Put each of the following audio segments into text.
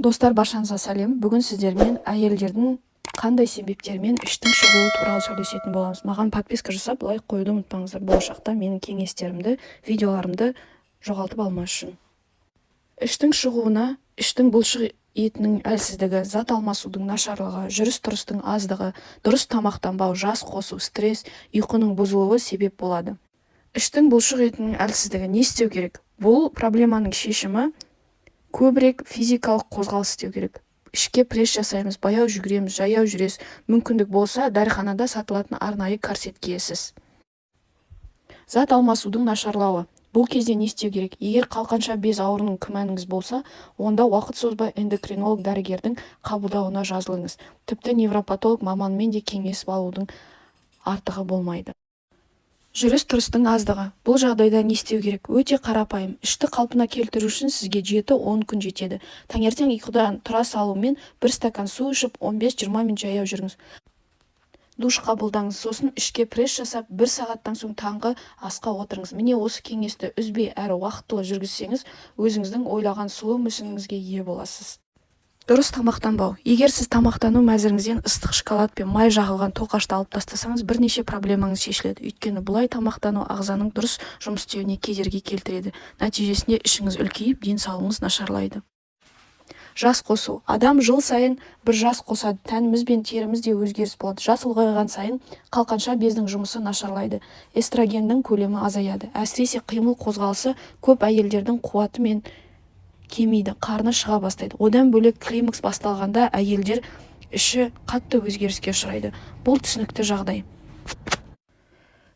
Достар, баршаңызға сәлем! Бүгін сіздермен әйелдердің қандай себептермен іштің шығуы туралы сөйлесетін боламыз. Маған подписка жасап, лайк қоюды ұмытпаңыздар, болашақта менің кеңестерімді, видеоларымды жоғалтып алмас үшін. Іштің шығуына іштің бұлшық етінің әлсіздігі, зат алмасудың нашарлығы, жүріс-тұрыстың аздығы, дұрыс тамақтанбау, жас қосу, стресс, ұйқының бұзылуы себеп болады. Іштің бұлшық етінің әлсіздігі. Не істеу керек? Бұл проблеманың шешімі – көбірек физикалық қозғалыс істеу керек. Ішке пресс жасаймыз, баяу жүгіреміз, жаяу жүресіз, мүмкіндік болса, дәріханада сатылатын арнайы корсет киесіз. Зат алмасудың нашарлауы. Бұл кезде не істеу керек? Егер қалқанша без ауруының күмәніңіз болса, онда уақыт созбай эндокринолог дәрігердің қабылдауына жазылыңыз. Тіпті невропатолог маманмен де кеңесіп алудың артығы болмайды. Жүріс-тұрыстың аздығы. Бұл жағдайда не істеу керек? Өте қарапайым. Ішті қалпына келтіру үшін сізге 7-10 күн жетеді. Таңертең ұйқыдан тұра салумен бір стакан су ішіп, 15-20 минут жаяу жүріңіз, душ қабылдаңыз, сосын ішке пресс жасап, бір сағаттан соң таңғы асқа отырыңыз. Міне, осы кеңесті үзбей әрі уақытылы жүргізсеңіз, өзіңіздің ойлаған сұлу мүсініңізге ие боласыз. Дұрыс тамақтанбау. Егер сіз тамақтану мәзіріңізден ыстық шоколад пен май жағылған тоқашты алып тастасаңыз, бірнеше проблемаңыз шешіледі. Өйткені бұлай тамақтану ағзаның дұрыс жұмыс істеуіне кедергі келтіреді. Нәтижесінде ішіңіз үлкейіп, денсаулығыңыз нашарлайды. Жас қосу. Адам жыл сайын бір жас қосады. Тәніміз бен терімізде өзгеріс болады. Жас ұлғайған сайын қалқанша бездің жұмысы нашарлайды, эстрогеннің көлемі азаяды. Әсіресе қимыл қозғалысы көп әйелдердің қуаты мен кемиді, қарны шыға бастайды. Одан бөлек, климакс басталғанда әйелдер іші қатты өзгеріске ұшырайды. Бұл түсінікті жағдай.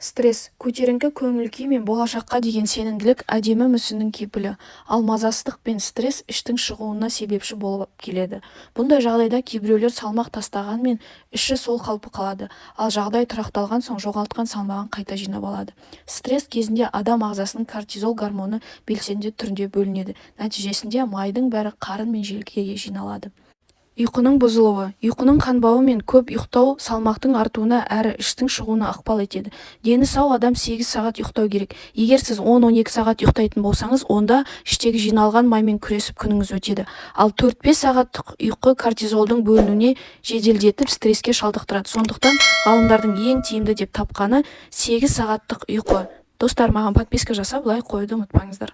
Стресс. Көтеріңкі көңіл-күй мен болашаққа деген сенімділік – әдемі мүсіннің кепілі. Ал мазасыздық пен стресс іштің шығуына себепші болып келеді. Бұндай жағдайда кейбіреулер салмақ тастағанмен, іші сол қалпы қалады, ал жағдай тұрақталған соң жоғалтқан салмағын қайта жинап алады. Стресс кезінде адам ағзасының кортизол гормоны белсенді түрде бөлінеді. Нәтижесінде майдың бәрі қарын мен желкеге жиналады. Ұйқының бұзылуы. Ұйқының қанбауы мен көп ұйықтау салмақтың артуына әрі іштің шығуына ықпал етеді. Дені сау адам 8 сағат ұйықтау керек. Егер сіз 10-12 сағат ұйықтайтын болсаңыз, онда іштегі жиналған маймен күресіп күніңіз өтеді. Ал 4-5 сағаттық ұйқы кортизолдың бөлінуіне жеделдетіп, стресске шалдықтырады. Сондықтан ғалымдардың ең тиімді деп тапқаны – 8 сағаттық ұйқы. Достар, маған подписка жасап, лайк қоюды ұмытпаңыздар.